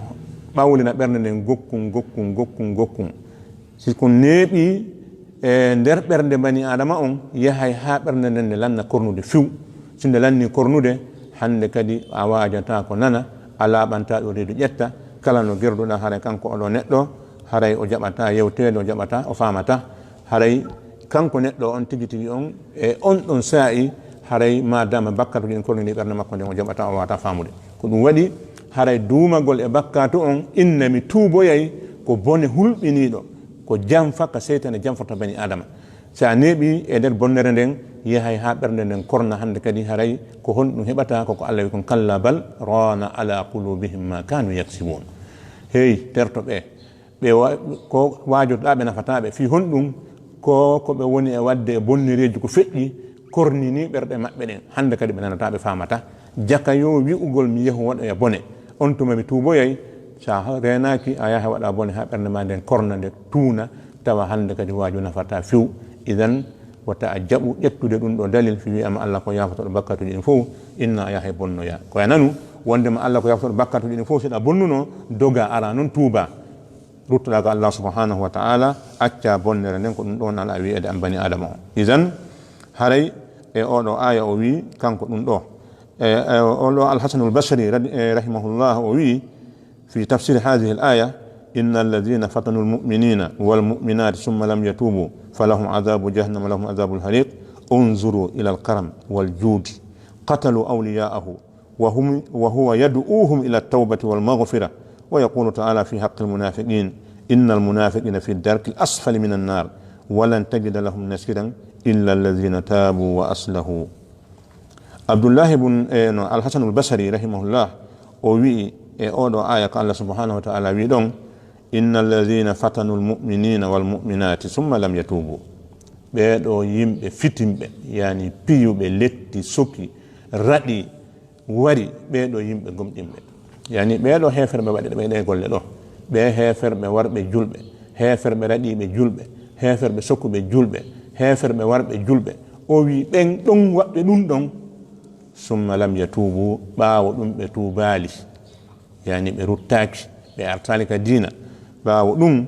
ɓawlina ɓernde nden gokkun, gokkun, gokkun, gokkun. Si kun neeɓi e nder ɓernde bani Aadama on, yahay haa ɓernde nden nde lanna kornude fiw. Si nde lanni kornude, hannde kadi a waajataa ko nana, a laaɓantaa ɗo reedu ƴetta, kala no gerduɗaa haray kanko oɗo neɗɗo, haray o jaɓataa yewteede, o jaɓataa, o faamataa. Haray kanko neɗɗo on tigi tigi on, e on ɗon saa'i, haray ma dama bakkatuuji ɗin kornini ɓernde makko nden, o jaɓataa, o waawataa faamude. Ko ɗum waɗi, haray duumagol e bakkaatu on, inna mi tuuboyay, ko bone hulɓiniiɗo, ko janfa ka seytaane janforta bani Aadama. Si a neeɓi e nder bonnere nden, yahay haa ɓernde nden korna hannde kadi, haray ko honɗum heɓata? Ko ko Allah wi kon, "Kalla bal raana ala qulubihim ma kanu yaksibun." Hey, terto ɓe. Ɓe wa-, ko waajotoɗaa ɓe nafataa ɓe. Fii honɗum? Ko, ko ɓe woni e waɗde e bonnereeji ko feƴƴi, kornini ɓerɗe maɓɓe ɗen. Hannde kadi ɓe nanataa, ɓe faamataa. Jaka yo wi'ugol mi yahu waɗoya bone, on tuma mi tuuboyay. Sa ha-, reenaaki, a yaha waɗa bone haa ɓernde ma nden korna, nde tuuna, tawa hannde kadi waaju nafataa few. Idan, wata a jaɓu ƴettude ɗum ɗo dalil, fii wi'ama Allah ko yaafotooɗo bakkatuuji ɗin fow, inna a yahay bonnoya. Ko a nanu, wondema Allah ko yaafotooɗo bakkatuuji ɗin fow, si ɗa bonnuno, doga, ara non tuuba. Ruttoɗaa ko Allah subhanahu wa ta'ala, acca bonnere nden, ko ɗum ɗon ala wi'eede an bani Adama o. Idan, haray e oɗo aya o wi kanko ɗum ɗo. E, e, oɗo Al-Hasanul Basri radi-, e, rahimahullah, o wi fi tafsir hadhihi al-aya, "Inna alladhina fatanu al-mu'minina wal mu'minati thumma lam yatubu falahum adhabu jahannam wa lahum adhabul hariq. Unzuru ila al-karam wal jud. Qatalu awliya'ahu." وهم، وهو يدعوهم إلى التوبة والمغفرة. ويقول تعالى في حق المنافقين: "إن المنافقين في الدرك الأسفل من النار ولن تجد لهم نصيرا إلا الذين تابوا وأصلحوا." Abdullahi bun, e, no, Al-Hasanul Basri, rahimahullah, o wi'i e oɗo aya ko Allah subhanahu wa ta'ala wi'i ɗon, "Inna alladhina fatanu al-mu'minina wal mu'minati thumma lam yatubu." Ɓee ɗo yimɓe fitinɓe, yani piyuɓe, letti, soki, raɗi, wari ɓee ɗo yimɓe gomɗinɓe. Yani ɓee ɗo heeferɓe waɗi ɓe ɗe golle ɗo. Ɓee heeferɓe warɓe julɓe, heeferɓe raɗiiɓe julɓe, heeferɓe sokkuɓe julɓe, heeferɓe warɓe julɓe. O wi ɓen ɗon waɗɓe ɗum ɗon, summa lam yatuubu, ɓaawo ɗum ɓe tuubaali. Yani ɓe ruttaaki, ɓe artaali ka diina. Ɓaawo ɗum,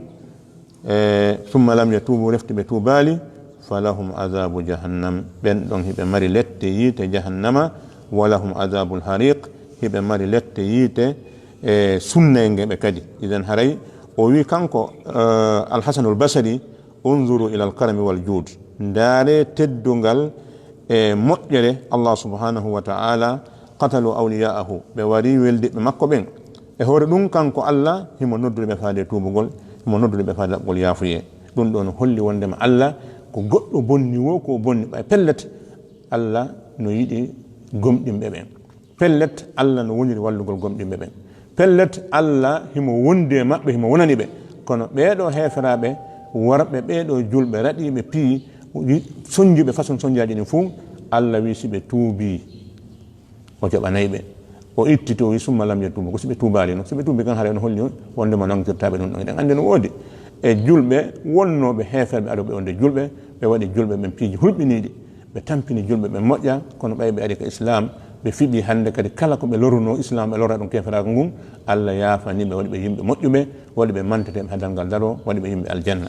e, summa lam yatuubu, refti ɓe tuubaali, falahum adhabu jahannam, ɓen ɗon hiɓe mari lette yiite jahannama, walahum adhabul hariq, hiɓe mari lette yiite, e, sunnaynge ɓe kadi. Idan haray o wi kanko, e, Alhasanul Basri, "Unzuru ilal karami wal juud." Ndaare teddungal e moƴƴere Allah subhanahu wa ta'ala, "Qatalu awliya'ahu." Ɓe wari weldiɓɓe makko ɓen. E hoore ɗum, kanko Allah himo noddude ɓe faade tuubugol, himo noddude ɓe faade laɓɓol yaafuyee. Ɗum ɗoo no holli wonndema Allah ko goɗɗo bonni woo ko o bonni ɓay pellet, Allah no yiɗi gomɗinɓe ɓen. Pellet, Allah no woniri wallugol gomɗinɓe ɓen. Pellet, Allah himo wondi e maɓɓe, himo wonani ɓe. Kono ɓee ɗoo heeferaaɓe, worɓe ɓee ɗoo julɓe, raɗiiɓe piyi, sonjuɓe façon sonjaaji ɗin fuu, Allah wi'i si ɓe tuubii, o jaɓanay ɓe. O ittiti, o wi'i, "Summa lam yatuubu." Ko si ɓe tuubaali non, si ɓe tuubii kan, haray no holli wonndema nangirtaa ɓe ɗum ɗon. Eɗen anndi no woodi e julɓe wonnooɓe heeferɓe, adoɓe wonde julɓe, ɓe waɗi julɓe ɓen piiji hulɓiniiɗi. Ɓe tampini julɓe ɓe moƴƴa, kono ɓay ɓe ari ka Islaam, ɓe fiɓi hannde kadi kala ko ɓe lorunoo Islaam, ɓe lora ɗum keeferaaku ngun, Allah yaafani ɓe, waɗi ɓe yimɓe moƴƴuɓe, waɗi ɓe manteteeɓe haa danngal daroo, waɗi ɓe yimɓe aljanna.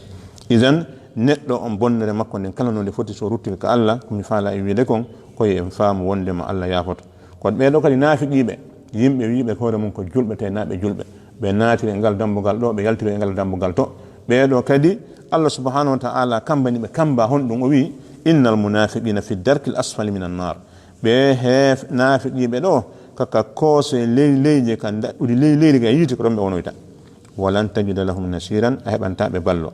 Idan, neɗɗo on bonnere makko nden kala no nde foti so ruttiri ka Allah, ko mi faalaa e wiide kon, ko yo en faamu wonndema Allah yaafoto. Kono ɓee ɗoo kadi naafiqiiɓe, yimɓe wi'uɓe hoore mun ko julɓe, tawi hinaa ɓe julɓe. Ɓe naatiri e ngal dambugal ɗoo, ɓe yaltiri e ngal dambugal to. Ɓee ɗoo kadi, Allah subhanahu wa ta'ala kambani ɓe kamba honɗum? O wi'i, "Innal munafiqina fi darkil asfali minan nar." Ɓe heef-, naafiqiiɓe ɗoo, ka, ka koose ley leyɗe, ka ndaɗɗudi ley leydi, ka yiite, ko ɗon ɓe wonoyta. "Walan tajida lahum nasiran," a heɓantaa ɓe ballo.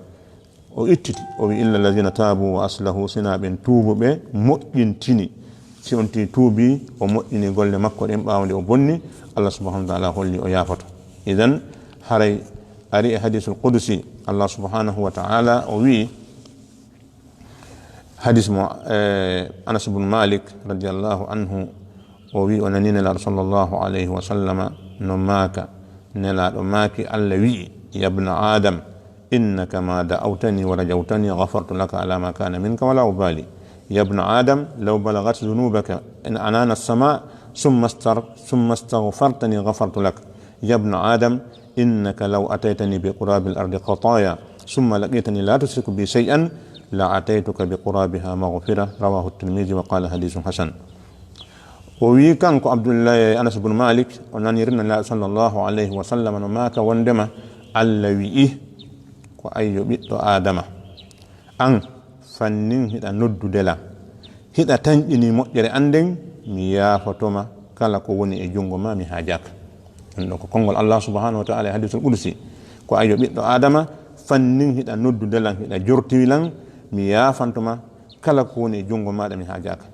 O ittiti, o wi'i, "Illa allazina taabu wa aslahu," sinaa ɓen tuubuɓe, moƴƴintini. Si on tii tuubii, o moƴƴini golle makko ɗen ɓaawo nde o bonni, Allah subhanahu wa ta'ala holli o yaafoto. Idan, haray ari e hadisul qudusi, Allah subhanahu wa ta'ala o wi'i, hadis mo, eh, Anas ibn Malik radiyallahu anhu, o wi'i, o nani Nelaaɗo sallallahu alayhi wa sallama no maaka, Nelaaɗo maaki, Allah wi'i, "Yabna Adam, innaka ma da'awtani wa rajawtani ghafartu laka ala ma kana minka wa la ubali. Yabna Adam, law balagat dhunubaka in anana as-sama, thumma astar-, thumma astaghfartani ghafartu lak. Yabna Adam, innaka law ataytani bi qurabil ardi khataya, thumma laqitani la tushriku bi shay'an, la ataytuka bi qurabiha maghfira." Rawahu at-Tirmidhi wa qala hadithun hasan. O wi'i kanko Abdullahi Anas ibn Malik, o nani Nelaaɗo sallallahu alayhi wa sallam no maaka wonndema Allah wi'i, ko ayyo ɓiɗɗo Aadama, an fannin hiɗa noddude lan, hiɗa tanƴini moƴƴere an nden, mi yaafotoma kala ko woni e junngo ma, mi haajaaka. Ɗum ɗo ko konngol Allah subhanahu wa ta'ala e hadisul qudusi. Ko ayyo ɓiɗɗo Aadama, fannin hiɗa noddude lan, hiɗa jortiri lan, mi yaafantoma kala ko woni e junngo maaɗa, mi haajaaka.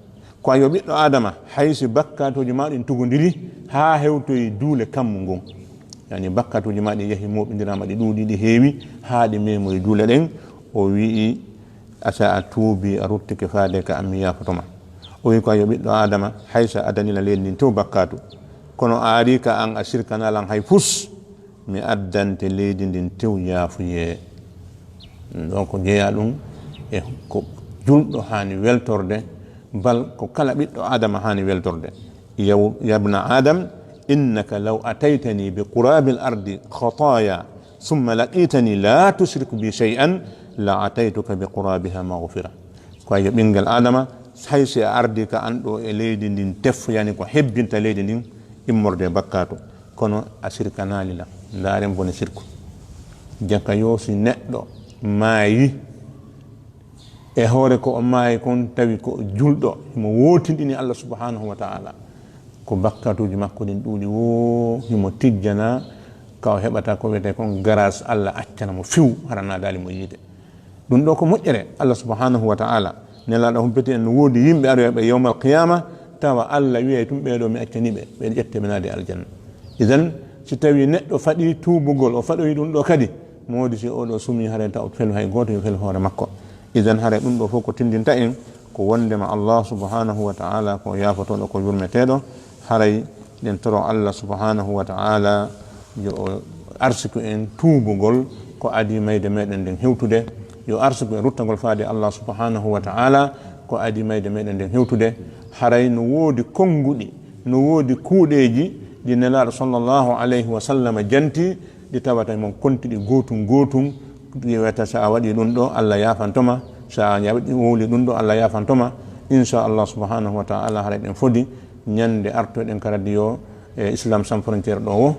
Ko ayyo ɓiɗɗo Aadama, hay si bakkaatuuji maa ɗin tugondiri haa hewtoyi duule kammu ngun, yani bakkaatuuji maa ɗin yahi mooɓindiraama, ɗi ɗuuɗi, ɗi heewi, haa ɗi meemoyi duule ɗen, o wi'i, a sa a tuubi, a ruttike faade ka an, mi yaafotoma. O wi'i, ko ayyo ɓiɗɗo Aadama, hay sa a adani lan leydi ndin tew bakkaatu, kono a ari ka an, a sirkanaa lan hay fus, mi addante leydi ndin tew yaafuyee. Ɗum ɗo ko jeyaa ɗum e ko julɗo haani weltorde, bal ko kala ɓiɗɗo Aadama haani weltorde. Yaw-, yabna Adam, innaka law ataytani bi qurabil ardi khataya, thumma laqitani la tushriku bi shay'an, la ataytuka bi qurabiha maghfira. Ko yo ɓinngel Aadama, hay si a ardii ka an ɗo e leydi ndin tef, yani ko hebbinta leydi ndin immorde e bakkaatu, kono a sirkanaali lan. Ndaaren bone sirku. Jaka yo si neɗɗo maayi, e hoore ko o maayi kon tawi ko julɗo, himo wootinɗini Allah subhanahu wa ta'ala, ko bakkaatuuji makko ɗin ɗuuɗi woo, himo tijjana ka o heɓata ko wiyetee kon grâce, Allah accana mo few, hara naadaali mo yiite. Ɗum ɗo ko moƴƴere Allah subhanahu wa ta'ala. Nelaaɗo humpiti en no woodi yimɓe aroyɓe yawmal qiyama, tawa Allah wi'ay tun ɓee ɗo mi accani ɓe, ɓe ƴette ɓe naade aljanna. Idan, si tawi neɗɗo faɗi tuubugol, o faɗoyi ɗum ɗo kadi, moodi si o ɗo sumi, haray ta o felu hay gooto, yo felu hoore makko. Idan, haray ɗum ɗo fof ko tindinta en ko wondema Allah subhanahu wa ta'ala ko yaafotooɗo, ko yurmeteeɗo. Haray ɗen toro Allah subhanahu wa ta'ala yo o arsiku en tuubugol ko adii mayde meɗen nden hewtude, yo arsiku en ruttagol faade Allah subhanahu wa ta'ala ko adii mayde meɗen nden hewtude. Haray no woodi konnguɗi, no woodi kuuɗeeji ɗi Nelaaɗo sallallahu alayhi wa sallam janti, ɗi tawata mon konti ɗi gootun gootun, ɗi wiyata sa a waɗi ɗum ɗo, Allah yaafantoma, sa a waɗi wowli ɗum ɗo, Allah yaafantoma. Insha Allah subhanahu wa ta'ala, haray ɗen fodi ñande artoɗen ka radio e Islam Sans Frontière ɗo wo,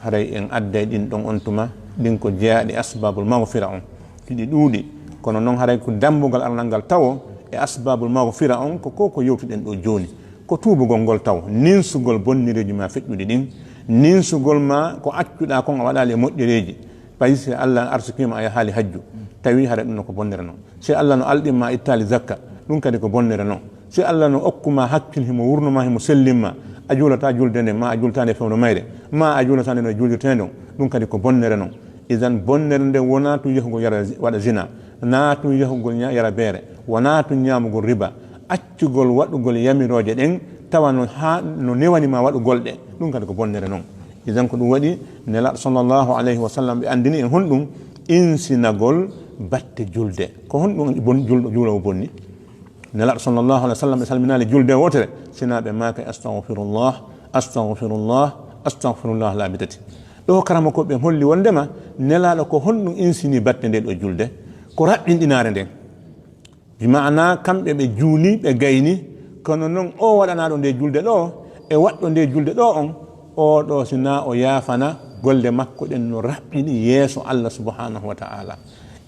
haray en adday ɗin ɗon on tuma, ɗin ko jeyaaɗi asbabul maghfira on. Hiɗi ɗuuɗi, kono non haray ko dambugal arnal ngal tawo e asbabul maghfira on ko ko, ko yewtuɗen ɗo jooni. Ko tuubugol ngol taw, ninsugol bonnireeji ma feƴƴuɗi ɗin, Ninsugol ma ko accuɗaa kon a waɗaali e moƴƴereeji. Pay si Allah arsukiima a yahaali hajju, tawi hara ɗum no ko bonnere non. Si Allah no alɗin ma a ittaali zakka, ɗum kadi ko bonnere non. Si Allah no okku ma hakkil himo wurnu ma, himo sellin ma, a juulataa julde nden, ma a juulataa nde fewndo mayre, ma a juulataa nde no juulirtee ndon, ɗum kadi ko bonnere non. Idan bonnere nden wonaa tun yahugol yara, waɗa zina, naa tun yahugol ña-, yara beere, wonaa tun ñaamugol riba, accugol waɗugol yamirooje ɗen, tawa no haa, no newani ma waɗugol ɗe, ɗum kadi ko bonnere non. Idan ko ɗum waɗi Nelaaɗo sallallahu alayhi wa sallam ɓe anndini en honɗum insinagol batte julde. Ko honɗum bon-, julɗo, juuloowo bonni? Nelaaɗo sallallahu alayhi wa sallam ɓe salminaali julde wootere, sinaa ɓe maaka, "Astaghfirullah, astaghfirullah, astaghfirullah" laabi tati. Ɗo karamokooɓe ɓen holli wondema Nelaaɗo ko honɗum insini batte nde ɗo julde? Ko raɓɓinɗinaare nden. Bi maana kamɓe ɓe juuli, ɓe gayni, kono non o waɗanaaɗo nde julde ɗo, e waɗɗo nde julde ɗo on, o ɗo sinaa o yaafana, golle makko ɗen no raɓɓiɗi yeeso Allah subhanahu wa ta'ala.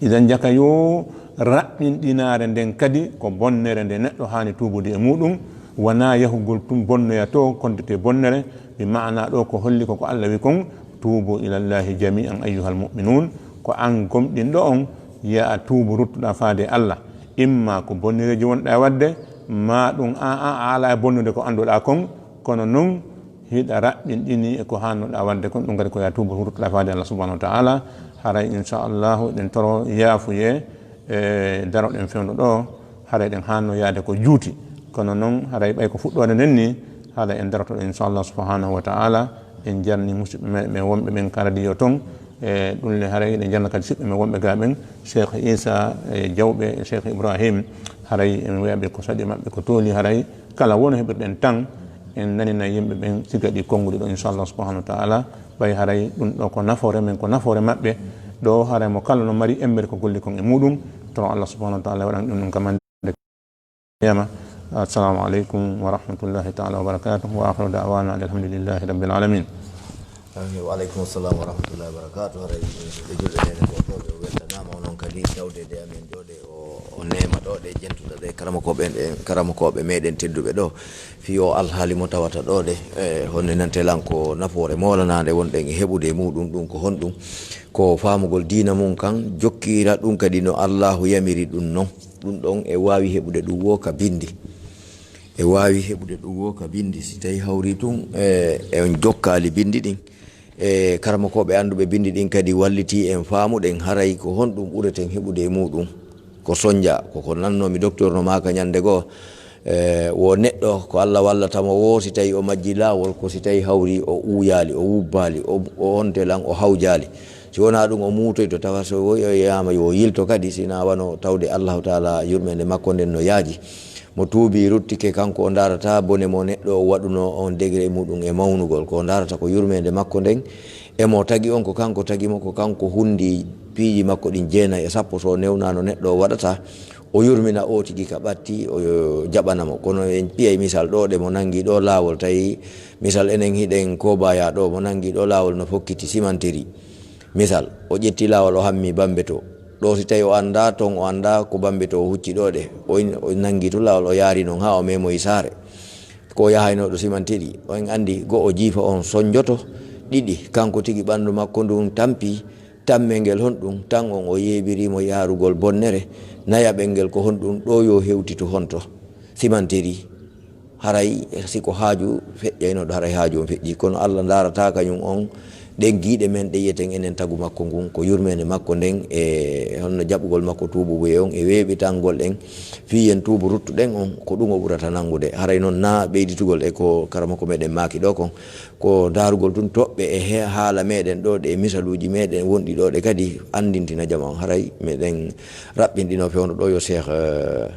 Idan jaka yo raɓɓinɗinaare nden kadi ko bonnere nde neɗɗo haani tuubude e muɗum, wonaa yahugol tun bonnoya to, kontetee bonnere, bi maana ɗo ko holli ko, ko Allah wi kon, "Tuubu ilallahi jami'an ayyuhal mu'minun", ko an gomɗinɗo on, ya a tuubu ruttuɗaa faade Allah. Imma ko bonnereeji wonɗaa e waɗde, ma ɗum a, a, a alaa e bonnude ko annduɗaa kon, kono non hiɗa raɓɓinɗini e ko haannoɗaa waɗde kon, ɗum kadi ko ya tuubu ruttuɗaa faade Allah subhanahu wa ta'ala. Haray inchallahu eɗen toro yaafuyee e daroɗen fewndo ɗo, haray eɗen haanno yaade ko juuti. Kono non haray ɓay ko fuɗɗoode nden ni, haray en daroto ɗo inchallah subhanahu wa ta'ala. En jarni musidɓe meɗen ɓen wonɓe ɓen ka radio ton. E ɗum le haray eɗen jarna kadi siɓɓe men wonɓe ga ɓen, Cheikh Issa, e Jawɓe, e Cheikh Ibrahim. Haray en wi'aɓe ko saɗi maɓɓe ko tooli, haray kala won heɓirɗen tan, en nanina yimɓe ɓen siga ɗi konnguɗi ɗo, inchallah subhanahu wa ta'ala. Ɓay haray ɗum ɗo ko nafoore men, ko nafoore maɓɓe. Ɗo haray mo kala no mari emmere ko golli kon e muɗum, to Allah subhanahu wa ta'ala waɗan ɗum ɗum ka mande qiyama. Assalamu aleykum wa rahmatullahi ta'ala wa barakatuh. Wa akhiru da'wana alhamdulillahi rabbil alamin. Amin. Wa aleykum salam wa rahmatullahi wa barakatuh. Haray ɓe julɓe nene ko ɗo ɓe weltanama, onon kadi tawde de amin ɗo ɗe o, o neema ɗo ɗe jentuɗa ɗe karamokooɓe, karamokooɓe meɗen tedduɓe ɗo. Fii o alhaali mo tawata ɗo ɗe, e, honno nante lan ko nafoore moolanaande wonɗen e heɓude e muɗum, ɗum ko honɗum? Ko faamugol diina mum kan, jokkira ɗum kadi no Allahu yamiri ɗum non. Ɗum ɗon e waawi heɓude ɗum wo ka bindi. E waawi heɓude ɗum wo ka bindi. Si tawi hawri tun, e, e on jokkaali bindi ɗin. E karamokooɓe annduɓe bindi ɗin kadi wallitii en faamuɗen haray ko honɗum ɓureten heɓude e muɗum. Ko sonja, ko ko nannoomi docteur no maaka ñande goo, e, wo neɗɗo ko Allah wallata mo wo si tawi o majji laawol, ko si tawi hawri o uuyaali, o wubbaali, o, o onte lan o hawjaali. Si wonaa ɗum o muutoyto, tawa so o wiyaama yo yilto kadi, si na wano tawde Allahu Taala yurmeende makko nden no yaaji. Mo tuubi, ruttike, kanko o ndaarata bone mo neɗɗo o waɗuno on degré muɗum e mawnugol. Ko o ndaarata ko yurmeende makko nden. E mo tagi on, ko kanko tagi mo, ko kanko hundi piiji makko ɗin jeenayi e sappo, so o newnaano neɗɗo o waɗata, o yurmina o tigi ka ɓatti, o jaɓana mo. Kono en ɓiyay misal ɗo, ɗe mo nangi ɗo laawol, tawi misal enen hiɗen Kobaya ɗo, mo nangi ɗo laawol no fokkiti simanteri. Misal, o ƴetti laawol o hammi Bambeto. Ɗo si tawi o annda ton, o annda ko Bambeto o hucci ɗo ɗe. O in-, o nangi tun laawol o yaari non haa o memoyi saare. Ko o yahayno ɗo simanteri. O en anndi go o jiifa on sonjoto ɗiɗi. Kanko tigi ɓanndu makko ndun tampi, tammel ngel honɗum? Tan on o yeebiri mo yaarugol bonnere. Nayaɓel ngel ko honɗum? Ɗo yo hewtitu honto? Simanteri. Haray si ko haaju feƴƴaynoɗo, haray haaju on feƴƴi. Kono Allah ndaarataa kañum on ɗen giiɗe men ɗe yiyeten enen tagu makko ngun, ko yurmeende makko nden e honno jaɓugol makko tuububuye on e weeɓitangol en fii en tuubu ruttuɗen on, ko ɗum o ɓurata nanngude. Haray non na ɓeyditugol e ko karamoko meɗen maaki ɗo kon, ko ndaarugol tun toɓɓe e he-, haala meɗen ɗo ɗe, misaluuji meɗen wonɗi ɗo ɗe kadi anndintina jama on. Haray meɗen raɓɓinɗino fewndo ɗo yo Cheikh, eh,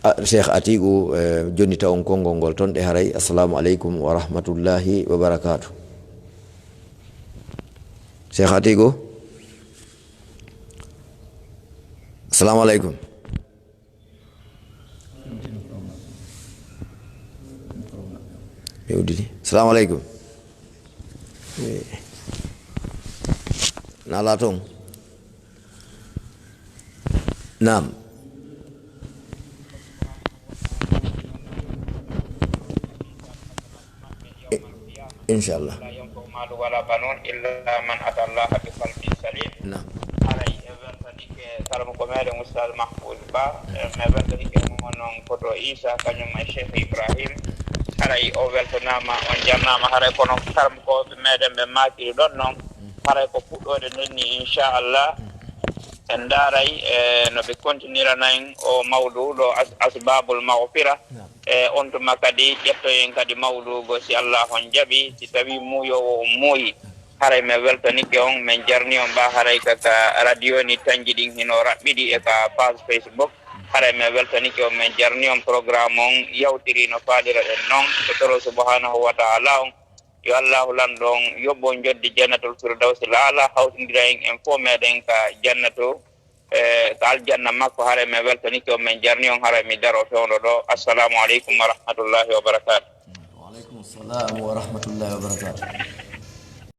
A-, Cheikh Atiku, eh, jonnita on konngol ngol ton ɗe haray. Assalamu aleykum wa rahmatullahi wa barakatuh. Cheikh Atiku. Assalamu aleykum. Mi udditi. Assalamu aleykum. Eh. Nala ton. Naam. Inchallah. لا ينفع مال ولا بنون إلا من أتى الله بقلب سليم. Naam. Haray e weltanike kala mo ko meɗen Oustaz Mahfouz Ba, e mi weltanike mo noon koto Issa, kañum e Cheikh Ibrahim. Haray o weltanaama, on jarnaama. Haray kono karamokooɓe meɗen ɓe maakiri ɗon noon, haray ko fuɗɗoode nden ni, inchallah. En ndaaray e no ɓe kontinirana en o mawdu ɗo as- asbabul maghfira. E on tuma kadi ƴettoyen kadi mawdu go, si Allah on jaɓi, si tawi muuyoowo on muuyi. Haray mi weltanike on, min jarni on. Ba haray ka ka radio ni tanji ɗin hino raɓɓiɗi e ka page Facebook. Haray mi weltanike on, min jarni on. Programme on yawtiri no faalira ɗen noon. E toro subhanahu wa ta'ala on, yo Allahu lanɗo on yoɓo joddi jannatul firdawsi laala, hawtindira en en fof meɗen ka jannatu, e ka aljanna makko. Haray mi weltanike on, min jarni on. Haray mi daro fewndo ɗo. Assalamu aleykum wa rahmatullahi wa barakatuh. Wa aleykum salam wa rahmatullahi wa barakatuh.